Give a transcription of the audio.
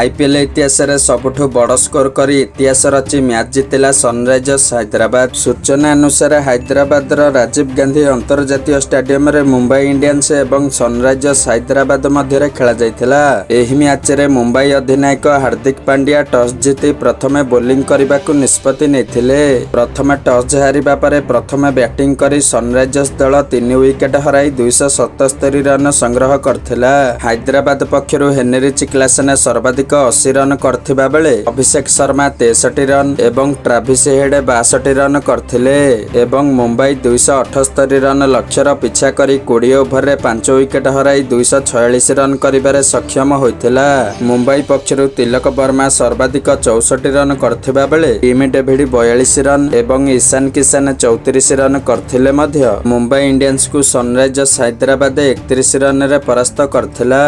IPL ଇତିହାସରେ ସବୁଠୁ ବଡ଼ ସ୍କୋର କରି ଇତିହାସ ରଚି ମ୍ୟାଚ୍ ଜିତିଲା ସନରାଇଜର୍ସ ହାଇଦ୍ରାବାଦ। ସୂଚନା ଅନୁସାରେ, ହାଇଦ୍ରାବାଦର ରାଜୀବ ଗାନ୍ଧୀ ଅନ୍ତର୍ଜାତୀୟ ଷ୍ଟାଡିୟମରେ ମୁମ୍ବାଇ ଇଣ୍ଡିଆନ୍ସ ଏବଂ ସନରାଇଜର୍ସ ହାଇଦ୍ରାବାଦ ମଧ୍ୟରେ ଖେଳାଯାଇଥିଲା। ଏହି ମ୍ୟାଚରେ ମୁମ୍ବାଇ ଅଧିନାୟକ ହାର୍ଦ୍ଦିକ ପାଣ୍ଡ୍ୟା ଟସ୍ ଜିତି ପ୍ରଥମେ ବୋଲିଂ କରିବାକୁ ନିଷ୍ପତ୍ତି ନେଇଥିଲେ। ପ୍ରଥମେ ଟସ୍ ହାରିବା ପରେ ପ୍ରଥମେ ବ୍ୟାଟିଂ କରି ସନରାଇଜର୍ସ ଦଳ 3 ୱିକେଟ ହରାଇ 277 ରନ ସଂଗ୍ରହ କରିଥିଲା। ହାଇଦ୍ରାବାଦ ପକ୍ଷରୁ ହେନରିଚ୍ କ୍ଲାସେନ ସର୍ବାଧିକ 80 ରନ କରିଥିବା ବେଳେ ଅଭିଷେକ ଶର୍ମା 63 ରନ ଏବଂ ଟ୍ରାଭିସ୍ ହେଡ୍ 62 ରନ କରିଥିଲେ ଏବଂ ମୁମ୍ବାଇ 278 ରନ ଲକ୍ଷ୍ୟର ପିଛା କରି 20 ଓଭରରେ 5 ୱିକେଟ ହରାଇ 246 ରନ କରିବାରେ ସକ୍ଷମ ହୋଇଥିଲା। ମୁମ୍ବାଇ ପକ୍ଷରୁ ତିଲକ ବର୍ମା ସର୍ବାଧିକ 64 ରନ କରିଥିବା ବେଳେ ଟିମ୍ ଡେଭିଡ୍ 42 ରନ ଏବଂ ଇଶାନ କିଶାନ 34 ରନ କରିଥିଲେ ମଧ୍ୟ ମୁମ୍ବାଇ ଇଣ୍ଡିଆନ୍ସକୁ ସନରାଇଜର୍ସ ହାଇଦ୍ରାବାଦ 31 ରନରେ ପରାସ୍ତ କରିଥିଲା।